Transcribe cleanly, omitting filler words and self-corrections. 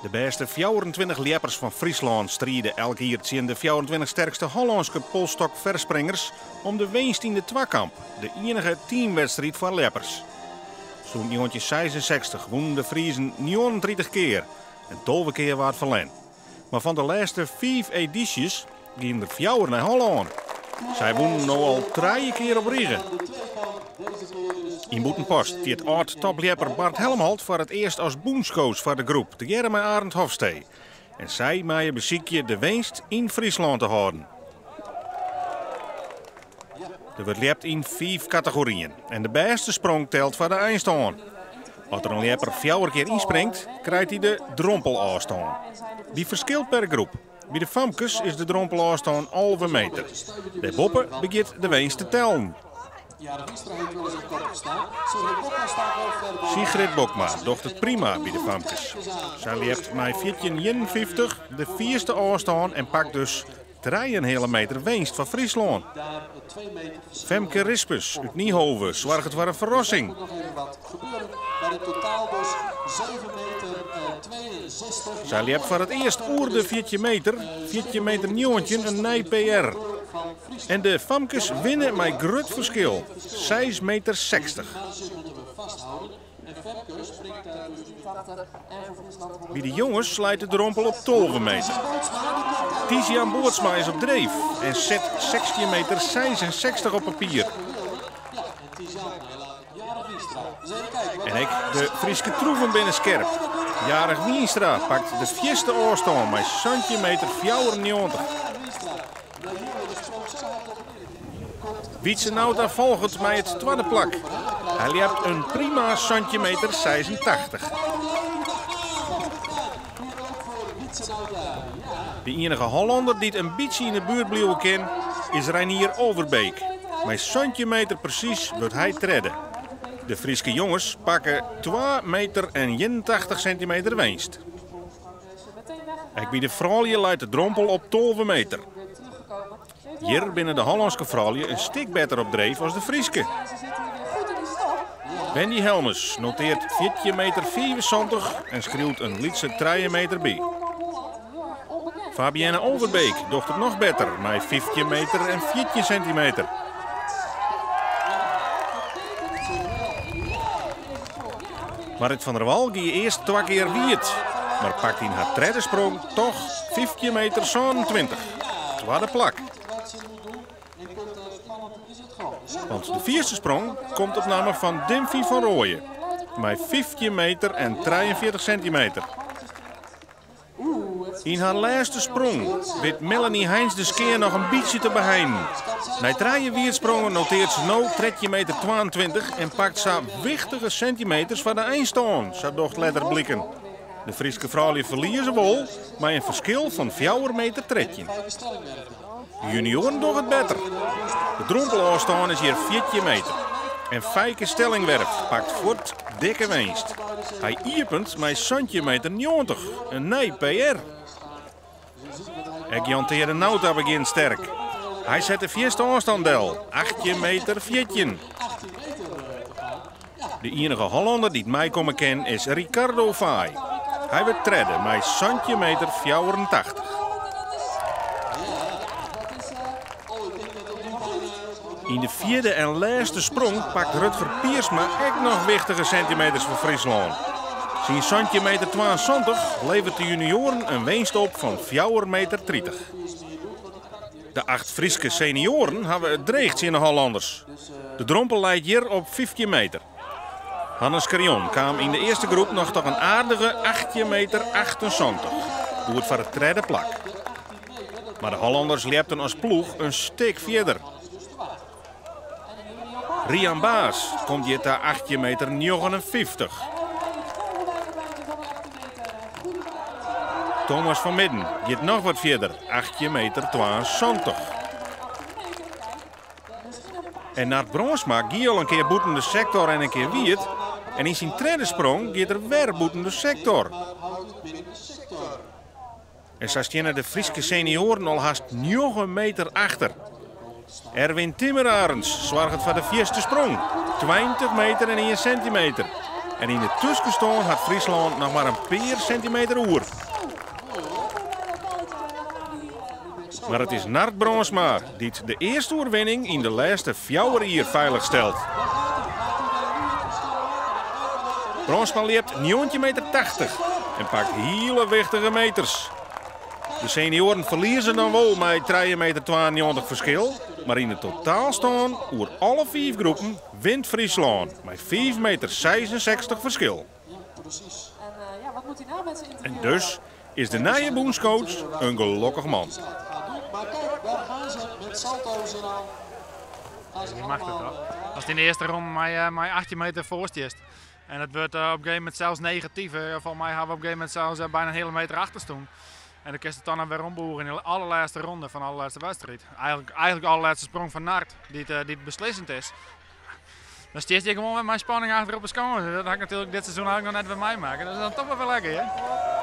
De bêste 24 ljeppers fan Fryslân stride elk jier tsjin de 24 sterkste Hollânske polstokverspringers om de winst yn de twakamp, de iennige teamwedstriid foar ljeppers. Sûnt 1966 wûnen de Friezen 39 kear en 12 kear waard ferlern. Mar fan de lêste fiif edysjes gienen der fjouwer nei Hollân. Sy wûnen no al trije kear op rige. Yn Bûtenpost stiet âld-topljepper Bart Helmholt foar it earst as bûnscoach foar de groep, tegearre mei Arend Hofstee. En sy meie besykje de winst yn Fryslân te hâlden. Der wurdt ljept yn fiif kategoryen en de bêste sprong telt foar de einstân. As der in ljepper fjouwer kear ynspringt, krijt hy de drompelôfstân. Dy ferskilt per groep. By de famkes is de drompelôfstân 11 meter. Dêrboppe begjint de winst te tellen. Sigrid Bokma docht it prima by de famkes. Sy ljept mei 14,51 de fierste ôfstân en pakt dus Trijenheale meter winst foar Fryslân. Femke Rispens út Niehove soarget foar in ferrassing. Sy ljept foar it earst oer de 14 meter, 14 meter 19, in nij PR. En de famkes winne mei grut ferskil, 6 meter 60. By de jonges leit de drompel op 12 meter. Tizian Bootsma is op dreef en set 16 meter 66 op papier. En ek de Fryske troeven binne skerp. Jarich Wienstra pakt de fierste ôfstân mei 17 meter 94. Wietse Nauta folget mei it twadde plak. Hy ljept in prima 17 meter 86. De iennige Hollander dy't in bytsje yn 'e buert bliuwe kin, is Reinier Overbeek. Mei 17 meter presys wurdt hy tredde. De Fryske jonges pakke 2 meter en 81 sintimeter winst. Ek by de froulju leit de drompel op 12 meter. Hjir binne de Hollânske froulju in stik better op dreef as de Fryske. Wendy Helmes noteart 14 meter 75 en skriuwt in lytse 3 meter by. Fabienne Overbeek docht it noch better mei 15 meter en 14 sintimeter. Marit van der Wal gie earst twa kear wiet, mar pakt yn har tredde sprong toch 15 meter 27. Twadde plak. Want de fierste sprong komt op namme fan Dimphy van Rooijen mei 15 meter en 43 sintimeter. Yn har lêste sprong wit Melanie Heins de skea noch in bytsje te beheinen. Nei trije wietsprongen noteart se no 13 meter 22 en pakt sa wichtige sintimeters foar de einstân, sa docht letter bliken. De Fryske froulju ferlieze wol mei in ferskil fan fjouwer meter 13. De junioaren dogge it better. De drompelôfstân is hjir 14 meter. En Feike Stellingwerf pakt fuort dikke winst. Hy iepent mei 17 meter 90, in nij PR. Ek Jan Teade Nauta begjint sterk. Hy set de fierste ôfstân del, 18 meter 14. De iennige Hollander dy't meikomme kin is Ricardo Faaij. Hy wurdt tredde mei 17 meter 84. Yn de fjirde en lêste sprong pakt Rutger Piersma ek noch wichtige sintimeters foar Fryslân. Syn 17 meter 72 leveret de junioaren in winst op fan fjouwer meter 30. De acht Fryske senioaren hawwe it dreech tsjin de Hollanders. De drompel leit hjir op 15 meter. Hannes Carion kaam yn de earste groep noch ta in aardige 18 meter 78, goed foar it tredde plak. Mar de Hollanders ljepten as ploech in stik fierder. Rian Baas komt hjir ta 18 meter 59. Thomas van Midden giet noch wat fierder, 18 meter 72. En Nard Brânsma gie al in kear bûten de sektor en in kear wiet. En yn syn tredde sprong giet er wer bûten de sektor. En sa steane de Fryske senioaren al hast 9 meter achter. Erwin Timmerarends soarget foar de fierste sprong, 20 meter en 1 sintimeter. En yn de tuskenstân hat Fryslân noch mar in pear sintimeter oer. Mar it is Nard Brandsma dy't de earste oerwinning yn de lêste fjouwer jier feilich stelt. Brandsma ljept 19 meter 80 en pakt hiele wichtige meters. De senioaren ferlieze dan wol mei trije meter 92 ferskil, mar yn de totaalstân oer alle fiif groepen wint Fryslân mei 5 meter 66 ferskil. En dus is de nije bûnscoach in gelokkich man. Je mag het toch? As it yn de earste ronde mei 18 meter foar stiest. En it wurdt op in gegeven momint sels negatyf. Folgens my hawwe we op in gegeven momint sels byna in heale meter achter stien. En dan kinst it dan wer ombûge yn de allerlêste ronde fan de allerlêste wedstriid. Eigentlik de allerlêste sprong fan Nard, dy't beslissend is. Dan stiest hjir gewoan wer mei spanning achter op de skâns. Dat ha ik natuerlik dit seizoen eigentlik noch net wer meimakke. Dat is dan toch wol wer lekker, hè?